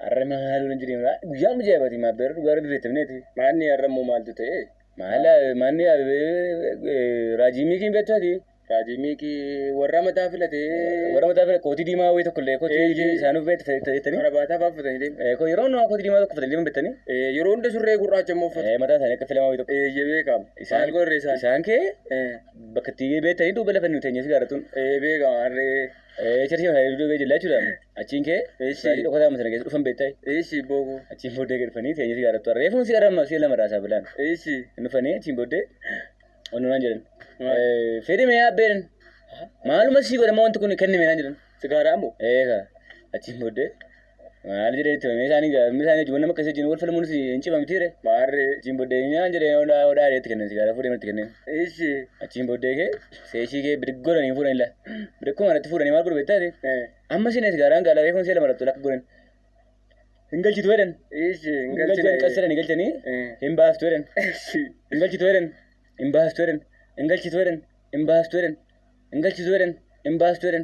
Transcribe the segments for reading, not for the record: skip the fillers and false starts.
Har'a maal hin jireenya guyyaa mijaa'abaati maabbeera dhugaa rabbi beektamneeti. Maanni har'a immoo maaltu ta'e? Maal maanni raajii miikiin beektaati. Raajii miikii warra mataa filatee. Warra mataa filate kootii diimaa wayii tokko illee kootii isaanuuf beektanii. Karabaataa fa'aa uffatanii deemu. Yeroo hundumaa kootii diimaa tokko uffatanii deeman beektanii. Yeroo hunda surree gurraacha immoo uffatu. Mataa isaanii akka filamaa wayii tokko. Eeyyee beekama. Isaan Maal godhe isaan? Isaan kee bakka itti beektanii duuba lafa nuti teenyee sigaaratuun. Beekama harree. Cheershii mataa duuba jilla jechuudha. Achiin kee raajii dhokataa sana keessa dhufan beektaa. Eessi booko. Achiin booddee gad dhufanii teenyee sigaaratu. Reefuun sigaara si'a lama raasaa bilaan. Eessi. Dhufanii achiin booddee onnonaan jedhan. Fedhi mee abbeedhan. Maaluma sii godhama wanti kun kennime naan jedhan. Sigaaraa moo? Eega achiin booddee maal jedhee itti himame isaanii isaanii wajjin nama akkasii wajjin wal falmuun hin cimamti jedhe. Maarree. Achiin booddee naan jedhee odaa odaa itti kennan sigaaraa fuudhee itti kennan. Eessi. Achiin booddee kee seeshii kee bidig godhanii fuudhanii la. Bidikkuma kanatti fuudhanii maal godhu beektaati? Amma isin sigaaraan gaala reefuun see lama rattu lakka godhan. Hin galchitu jedhan. Eessi hin Hin galchan galchine. qassadhan hin galchanii hin baaftu jedhan. Eessi. Hin galchitu jedhan. Hin baastu jedhan. Hin galchitu jedhan. Hin baastu jedhan. Hin galchitu jedhan. Hin baastu jedhan.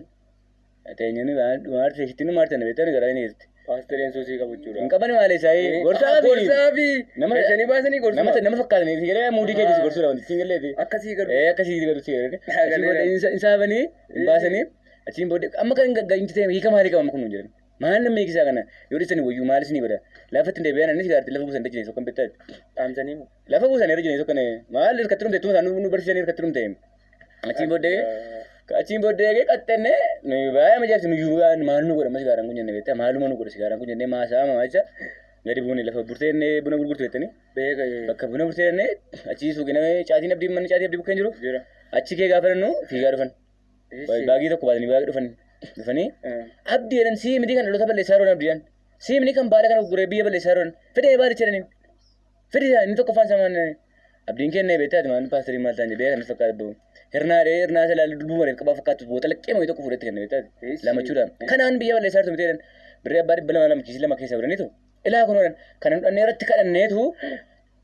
Teenyanii maarti seeshitti nu maarti beektan garaa inni keessatti. Paasteriin suusii qabu jechuudha. Hin qaban maal isaa gorsaa fi Gorsaa fi. Nama- Galchanii baasanii gorsaa. nama nama fakkaatanii si galee muudii keetis gorsuudha wanti siin galeeti. Akkasii galu. Akkasii galu si galee. Haa, Achiin booddee hin saafanii hin baasanii achiin booddee amma kan hin hiika maalii qabama kun jedhan. Maal namni hiikisaa kana yoo dhiisanii wayyuu maalis ni godha. Lafa ittiin deebi'an anis gaarti lafa buusan dachee sokkan beektaati. Dhaamsanii moo? Lafa buusan irra jireenya sokkan maal hirkatti dhumte tuma isaan nu barsiisan hirkatti dhumte. Achiin booddee achiin booddee qaxxanne nuyi baay'ee majaajiltu nuyi maal nu godha amma sigaaraan kun jennee beektaa maaluma nu godha sigaaraan kun jennee maasaa maacha gadi buune lafa burtee buna gurgurtu jettanii Beeka. bakka buna burtee jennee achii suuqii nama caatiin abdii manni caatii abdii bukkeen jiru Jira. achi kee gaafa jennu fiigaa dhufan baagii tokko baatanii baagii dhufan dhufanii abdii jedhan sii miti kan dhaloota balleessaa jiran abdiidhaan sii miti kan baala kana gurguree biyya balleessaa jiran fedhee baalicha jedhaniin fedhii inni tokko afaan samaan abdiin kennee beektaa maan paasterii maal ta'an jedhee kan fakkaatu bahu hirnaadhee hirnaa isa ilaalu dubbuu malee qabaa fakkaatu boota laqqee mooyii tokko fuudhetti kenne beektaa lamachuudhaan kanaan biyya balleessaa jirtu miti jedhan birrii abbaa 200 lama kiisii lama keessa fudhaniitu ilaa kun hodhan kanan dhannee irratti kadhanneetu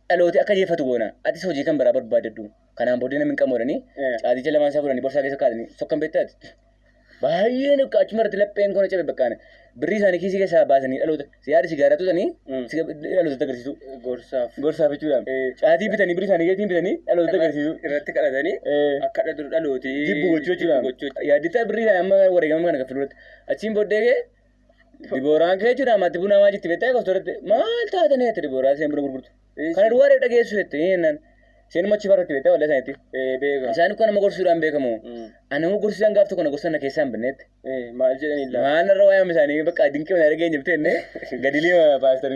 dhalooti akka jeeffatu goona atis hojii kan biraa barbaadadhu kanaan booddee namni hin qabu jedhanii caaticha lamaan isaa fudhanii borsaa keessa kaa'atanii sokkan beektaati. Baay'een akka achuma irratti lapheen koona cabe bakkaana birrii isaanii kiisii keessaa baasanii dhaloota yaada sigaaraa tutanii dhalootatti agarsiisu. Gorsaaf. Gorsaaf jechuudha. Caatii bitanii birrii isaanii keetiin bitanii dhalootatti agarsiisu. Irratti kadhatanii akka dhalooti. Jibbu gochuu jechuudha. Yaaddita birrii isaanii amma wareegama kana kaffaluu irratti. Achiin booddee kee Dibooraan kee jechuudha amatti buna maal jetti beektaa kostoratti maal taatanii jette Dibooraa isheen buna gurgurtu. Kana duwwaa dhageessu jette jennaan. Isheen immoo achi barratti beektaa waldaa isaaniitti. Beeka. Isaan kun nama gorsuudhaan beekamu. Ani immoo gorsuudhaan gaaf tokko na gorsan na keessaa hin banneetti. Maal jedhanii laa? Maal narra waa'ee isaanii bakka dinqii mana dhageenya bitee jennee gadi liima paaster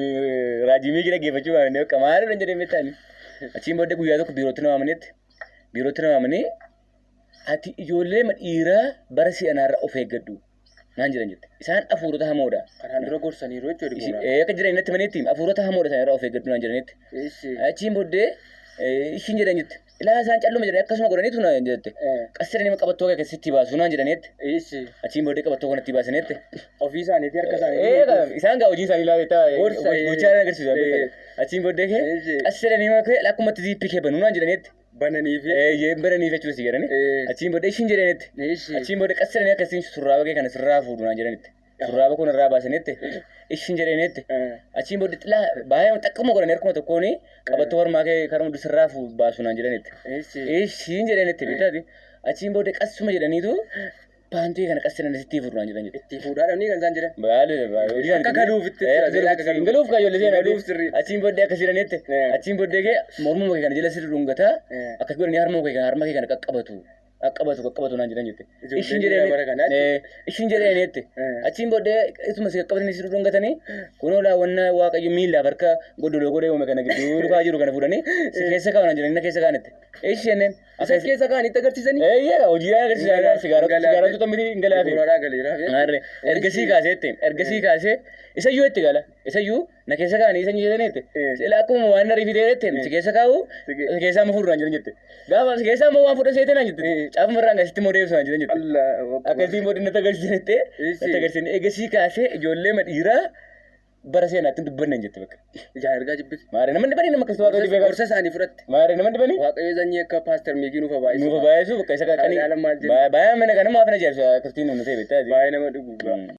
raajii miikii dhaggeeffachuu baanne bakka maal jedhan jedhee beektaani. Achiin booddee guyyaa tokko biirootti na waamanitti biirootti na waamanii ati ijoollee dhiiraa bara si'anaarra of eeggadhu naan jedhan jette. Isaan hafuurota hamoodha. Kanaan dura gorsaniiru jechuudha. Akka jiran natti himanitti hafuurota hamoodha isaan irraa of eeggadhu naan jedhanitti. Achiin booddee ishiin jedhan jette. Ilaa isaan calluma jedhanii akkasuma godhaniitu naan jette. Qasiranii qabattoo kee keessatti baasu naan jedhanitti. Achiin booddee qabattoo kanatti baasanitti. Ofii isaaniitii harka isaanii. Isaan gaa hojii isaanii ilaalee gochaa agarsiisu. Achiin booddee kee qasiranii akkumatti ziippii kee banuu naan jedhanitti. Bananii fi. Eeyyee bananii jechuudha si jedhani. Achiin booddee ishiin jedhanitti. Achiin booddee qasiranii akkasiin surraaba kee kana sirraa fuudhu naan jedhanitti. Surraaba kun irraa baasanitti. Ishiin jedhanitti. Achiin booddee xilaa baay'ee xaqquma godhanii harkuma tokkoon qabattoo harmaa kee karuma sirraa baasu naan jedhanitti. Ishiin jedhanitti bitaati. Achiin booddee qassuma jedhaniitu paantii kana qasiranii sitti fuudhu naan jedhan jette. Itti fuudhaa dhabanii kan isaan jedhan. Baay'ee Akka galuufitti. Hin galuuf kaayyolee seenaa. Galuuf sirrii. Achiin booddee akkas jedhanitti. Achiin booddee kee mormuma kee kana jala sirri dhungataa akkas godhanii harma kee kana harma kee kana qaqqabatu. Qaqqabatu qaqqabatu naan jedhan jette. Ishiin jedhanitti. Ishiin jedhanitti. Achiin booddee isuma si qaqqabatanii sirri dhungatanii kunoo laawwannaa waaqayyo miillaaf harka godoloo godhee uume kana gidduu lukaa jiru kana fuudhanii si keessa kaa'u naan jedhanii na keessa kaa'anitti. Isheen jenneen. Isa keessa kaa'anitti agarsiisanii? Eeyyee hojii agarsiisaa sigaarota tuta miti hin galaafi. Gurguraadhaa galeera. Ergasii kaaseetti ergasii kaasee isayyuu itti gala isayyuu na keessa kaa'anii isa jedhaniitti. Sila akkuma waan na riifitee jette si keessa kaa'u si keessaa immoo fuudhu naan jedhan jette. Gaafa si keessaa immoo waan fuudha seete naan jette. Caafuma irraan gasitti immoo deebisu naan jedhan jette. Akkasii immoo natti agarsiisanitti natti agarsiisanii eegasii kaasee ijoollee dhiiraa bara seenaatti hin dubbanne hin jette bakka. Ijaan ergaa jibbite. Maaree namni dhibanii nama akkasii waaqayyo jibbee Gorsa isaanii fudhatte. Maaree namni dhibanii Waaqayyo sanyii akka paaster Miikii nuuf baay'isu. nuuf baay'isu bakka isa qaqqanii. Caalaan maal jedhu? Baay'ee mana kana maaf na jaarsa akkasiin nu ta'e beektaa. Baay'ee nama dhugu.